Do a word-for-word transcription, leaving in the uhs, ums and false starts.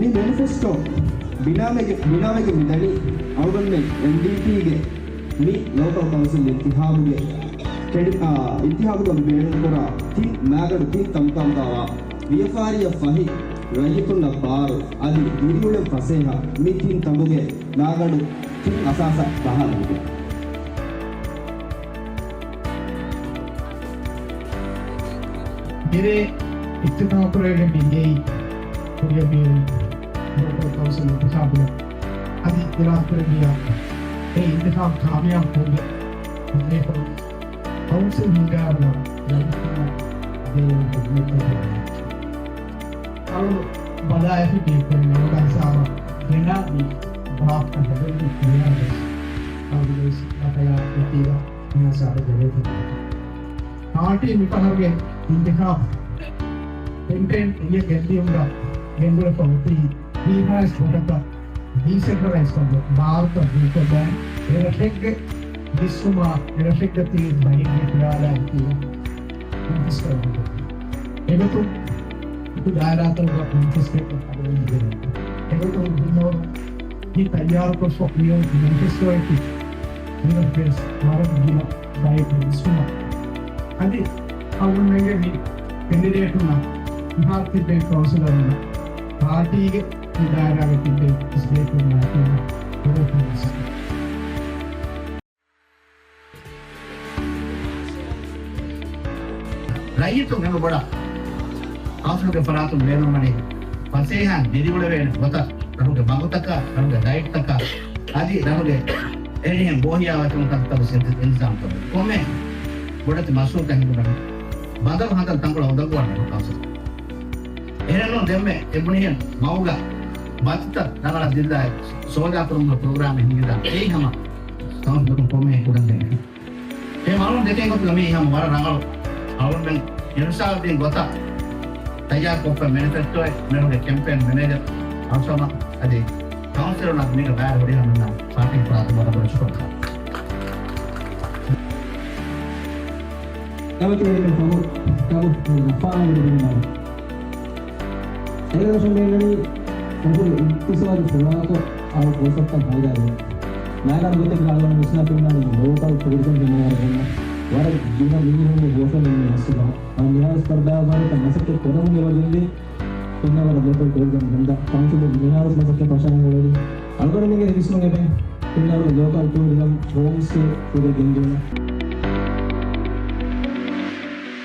މި މެނިފެސްޓޯ ބިނާވެގެ، ބިނާވެގެން މިދަނީ އަޅުގަނޑުމެން އެމްޑީޕީގެ މި ލޯކަލް ކައުންސިލް އިންތިހާބުގެ ކެޑި-، އާ، އިންތިހާބުގަ ބޭނުންކުރާ ތިން މާގަނޑު ތިން ތަންތާނގާވާ ވިޔަފާރިއަށް ފަހި ރައްޔިތުންނަށް ބާރު އަދި ދިރިއުޅެން ފަސޭހަ މި ތިން ތަނބުގެ މާގަނޑު ތިން އަސާސަށް ބަހާލަންވެ. މިރޭ އިފްތިތާޙުކުރެވިގެން މިދިޔައީ ކުރިއަށް ލޯކަލް ކައުންސިލް އިންތިޚާބުގެ އަދި އިރާދަކުރެއްވިޔާ އެ އިންތިޚާބު ކާމިޔާބު ކޮށްގެން ކައުންސިލް ހިންގާވަޑަ ރައްޔިތުންނަށް ދޭން ޚިދުމަތްތައް ކުރަން. އަޅު ބަލާއެފި ބީކުރި ނަވަދާ ހިސާބަށް ގެނާ މި ޑްރާފްޓް ހެދުނީ ކުރިއަށް ވެސް އަޅުގެ ވެސް ބަކަޔާ އެކީގަ މި ހިސާބަށް ދެވޭތީ. ޕާޓީ މިފަހަރުގެ އިންތިޚާބު ކެމްޕޭން އެނގި ގެންދިޔުމުގަ ގެންގުޅެފަ އޮތީ ވީހާވެސް ގޮތަކަށް ޑީސެންޓްރަލައިޒްކޮށްގެން ބާރުތައް ދޫކޮށްލައި އެރަށެއްގެ ވިސްނުމާ އެރަށެއްގަ ތިބި ބައެއްގެ ޚިޔާލާ އެކީ މެނިފެސްޓޯ އެގޮތުން ދާއިރާތަކުގަ މެނިފެސްޓޯ އެގޮތުން މި ތައްޔާރުކޮށްފަ މިއޮތް މެނިފެސްޓޯއަކީ މިއަށްވެސް ވަރަށް ގިނަ ބައެއްގެ ވިސްނުމަށް. އަދި އަޅުގަނޑުމެންގެ މި ކެންޑިޑޭޓުންނަށް މިހާރު ތިބޭ ކައުންސިލަރުންނަށް ޕާޓީގެ މި ދާއިރާގަ ތިބޭ އިސްބޭކުންނާއެކީ ވަރަށް ފަހު ހިސާބެއް. ރައްޔިތުން އެންމެ ބޮޑަށް ކައުންސިލުގެ ފަރާތުން ބޭނުންވަނީ ފަސޭހައިން ދިރިއުޅެވޭނެ ގޮތަށް ރަށުގެ ބަގުތަކާ، ރަށުގެ ލައިޓްތަކާ، އަދި ރަށުގެ އެހެނިހެން ބޯހިޔާވަތުން ކަންތައް ވެސް އިންތިޒާމް ކޮށްދޭން. ކޮންމެ ބޮޑެތި މަސައްކަތް ހިނގުމަށް ބަނދަރު ހަނދަން ތަންކޮޅެއް އުނދަގޫވާނެ ކައުންސިލް. އެހެންނޫން ދެންމެ އެ ބުނިހެން މަގުގަ ބަތިތައް ރަނގަޅަށް ދިއްލާ ސޯދާކުރުމުގެ ޕްރޮގްރާމެއް ހިންގިދާނެ. އެއީ ހަމަ ކައުންސިލުން ކޮންމެ ކުޑަން ދެން. އެ މައުލޫމް ދެކޭ ގޮތުގަ މިއީ ހަމަ ވަރަށް ރަނގަޅު އަޅުގަނޑުމެން އިރުޝާދުދީން ގޮތަށް ތައްޔާރުކޮށްފަ މެނިފެސްޓޯއެއް މެނުގެ ކެމްޕޭން މެނޭޖަރ އަޅުސަމަ އަދި ކައުންސިލުންނަށް މީގަ ބައިވެރި ހުރިހާ މީހުންނަށް ޕާޓީ ފަރާތުން ވަރަށް ބޮޑަށް ޝުކުރު. އެވަކި އެންމެ ފަހު ކަބު ނަފާ އެނގި ބިންނަވަ. އެގަރަށު ބޭންނަނީ އެކުރި އިޤްތިޞާދު ފުރާތު އާ ފުރުޞަތުތައް ހައިދާވެ. ނާގާން ގޮތެއްގަ އަޅުގަނޑު ވިސްނާ ފެންނާނީ ލޯކަލް ޓޫރިޒަމް ހިމަވަރުގަންނަ ވަރަށް ގިނަ މީހުންގެ ހުވަފެން އެންމެ އައްސުލާ. އަ މިހާރު ސްޕަރްދާ ވަރަކަށް މަސައްކަތް ކުރަމުން އެބަ ގެންދި. ފެންނަ ވަރަށް ލޯކަލް ޓޫރިޒަމް ހިންދާ ކައުންސިލުން މިހާރު މަސައްކަތް ފަށާން އުޅެވި. އަޅުގަނޑުމެންގެ ވިސްނުން އެބަ ފެންނާނީ ލޯކަލް ޓޫރިޒަމް ފޯމްސް ކުރި ގެންދިއުން.